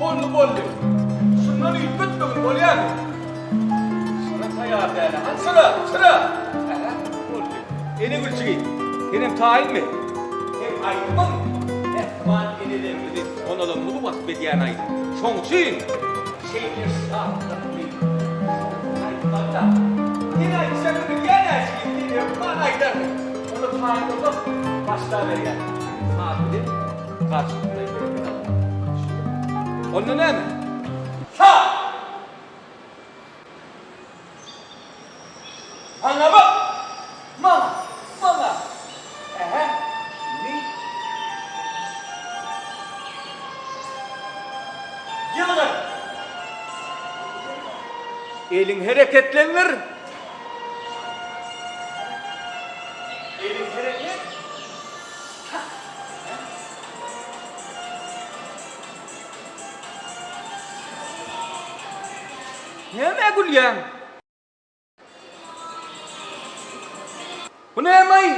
Boldy, boldy. Şundan üýtgetmegin bolýamy? Çyra taýýar däl-ä. Hany çyra, çyra! Ähä, boldy. Ene Gülçigi, senem taýynmy? Seň aýdymyň mähriban enelerimizi, onalarymyzy wasp edýän aýdym. Şoň üçin şeýle şatlykly, şowhunly aýtmaly-da. Sen aýtjagyňy bilýän-ä jigim, sen hökman aýdarsyň. Onda taýyn bolsaň, başlaberýän. Saz bilen garşylykly hereket alyp barmaly. Onda näme? Saz! Maňa bak! Maňa! Maňa! Ähä, indi ýylgyr! Eliň hereketlendir! Eliň hereket! Nämä gülýäň? Bu näme-aý?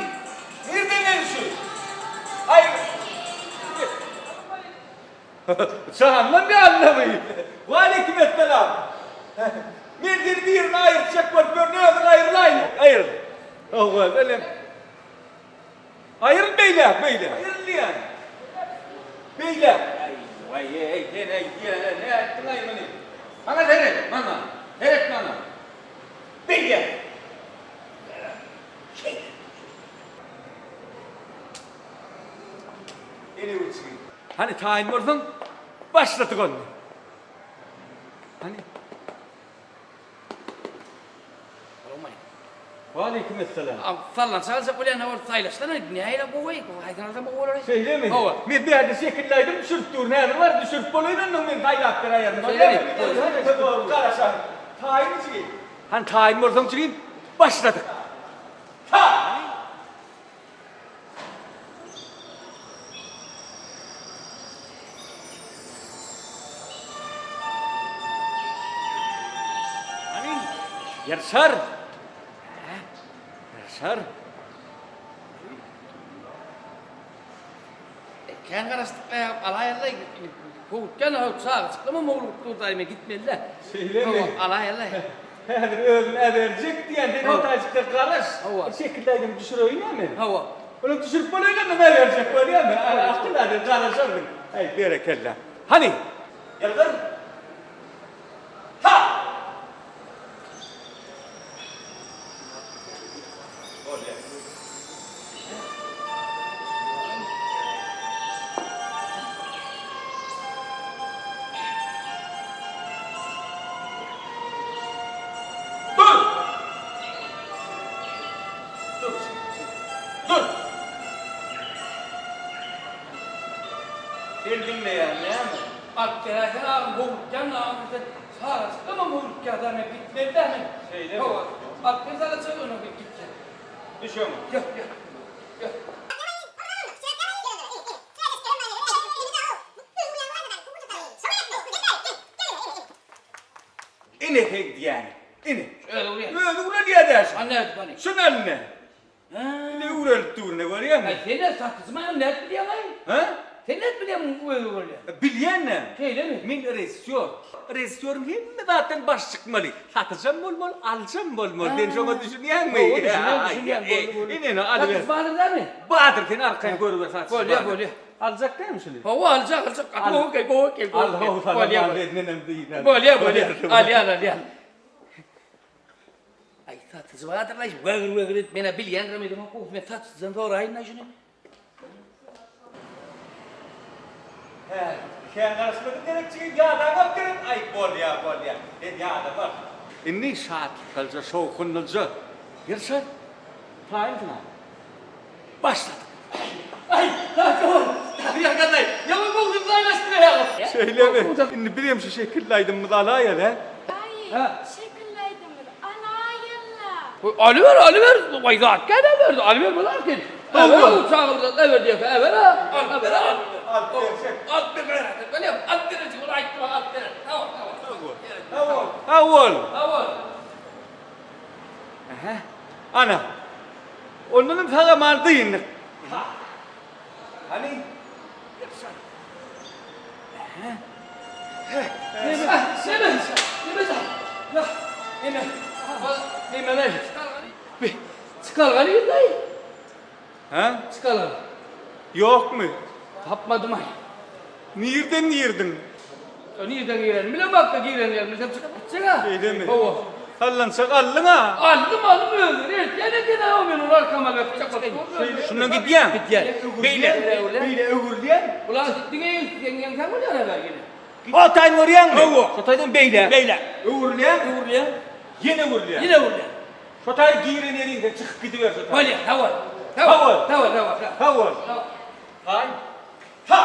Nirden geldi şu? Aý. Jandan ýalymy? Waleýkim esselam. Men seni birini aýyrtjak bolup ýörün, özüň aýrylaýyn. Aýryl. Hawa, welin. Aýryl beýläk, beýläk. Aýryl diýýän. Beýläk. Aý, waý-eý, sen-eý diýene nätdiň-aý muny? Maňa seret, maňa. Seret maňa. Beýläk. Şeýdip. Ene ölçegi. Hany taýyn bolsaň, başladyk onda. Hany. Waleýkim essalam. Sallançak aljak bolýan bolup saýlaşsana, nähili gowy, haýsyny alsam gowy bolar? Şeýlemi? Hawa. Men bärde şekilli aýdym düşürip durun, häzir baryp düşürip bolaýyn onnoň men saýlap beräýerin. Şeýlemi? Garaşaryn. Taýynmy jigim? Hany taýyn bolsaň jigim, başladyk. Saz! Hany, ýyrşar! Hä, ýyrşar! Kän garaşdyk be, alaýaly-laý. Howlukýan-a, çagajyklamam howlugyp dur-daý, men gitmeli-dä. Şeýlemi? Hawa, alaýaly-laý. Häzir özüm äberjek diýýän, sen otagçykda garaş. Hawa. Bir şekilli aýdym düşüreýin-ä men. Hawa. Ony düşürip bolaýyn-da, men äberjek bolýan. Akyl adam garaşarsyň. Äý, berekella. Hany, ýylgyr. Ha! Bolýar. Dur! Dur! Dur! Sen diňleýän näme? Alyp geläýsene agam, howlukýan agam sen çagajyklamam howlukýar-da men gitmeli-dä men. Şeýlemi? Hawa, alyp gel çagajygy ondan men gitjek. Düş öňe. Ýok, ýok, ýok. Ine heý diýýäni. Ine. Özi urýar. Özi uralýar-da şu. A nädip hany? Şuny eline. Hä. Ine üwrelip dur ine görýäňmi? Aý sen-ä satyjymy aýal nädip bilýäň-aý? Hä? Sen nädip bilýäň munuň özi uralýan? Bilýän-ä. Şeýlemi? Men režissýor. Režissýoryň hemme zatdan başy çykmaly. Satyjam bolmaly, alyjam bolmaly. Sen şoňa düşünýäňmi? Hawa, düşünýän, düşünýän. Boldy, boldy. Ine, ine, alyber. Satyjy bardyr dämi? Bardyr, sen arkaýyn görüber satyjy Bolýa, bardyr. bolýa. Aljak dälmi şuny? Hawa, aljak, aljak. Gaty gowy eken, gowy eken, gowy eken. Al, how, salam, Bolýa, al, bolýa. menem diýýän. Bolýa, bolýa. Alýan, alýan. Aý, satyjy bardyr-laý, wägir-wägir edip, men-ä bilýändirem öýdemok, gowusy men satyjydan soraýyn-laý şuny. Hä, kän garaşmadyk gerek jigim, ýadaňok gerek? Aý, bolýa, bolýa, sen ýadama. Indi şatlyklyja, şowhunlyja ýyrşar, taýynsyň-a. Başladyk. Aý, Taýjon, Taýýarganaý, ýaňy göwnüm jaýlaşdy be ýaňy. Şeýlemi? Indi bizem şu şekilli aýdymymyzy alaýaly, hä? Daýy, şekilli aýdymyzy alaýaly-la. Alyber, alyber, waý zat kän äberdi, alyber bolar sen. Äber o çagymyza äber diýerse äber-ä, äber-ä. Alyp berjek. Alyp ber gaýrat et, bolýamy? Alyp berjek, ol aýtdy maňa alyp berer. Sag bol, sag bol. Sag bol. Sag bol. Sag bol. Ähä. Ana. Ondanam sag-aman dyndyk. Hany? Ähä. Neme? Neme? Neme? Neme? Neme? Çykalga nirde? Hä? Çykalga. Ýokmy? Tapmadym aý. Nirden girdiň? Nirden girenimi bilemok-da, giren ýerimi bilsem çykyp gitjek-ä. Şeýlemi? Hawa. Sallançak aldyň-a? Aldym, aldym özüni. Eltýän eken-ä o men ony arkama berkjek bolup durun. Şundan gidýäň? Gidýän. Beýle. Beýle öwrülýäň? Ulan diňe sen ýeňseň bolýar-a ýene. O taýyn görýäňmi? Hawa. Şo taýdan beýle. Beýle. Öwrülýäň? Öwrülýän. Ýene öwrülýäň. Ýene öwrülýän. Şo taý giren ýeriňden çykyp gidiber şo taý. Bolýar, hawa. Hawa. Hawa, hawa, hawa. Hawa. Taý. Ha!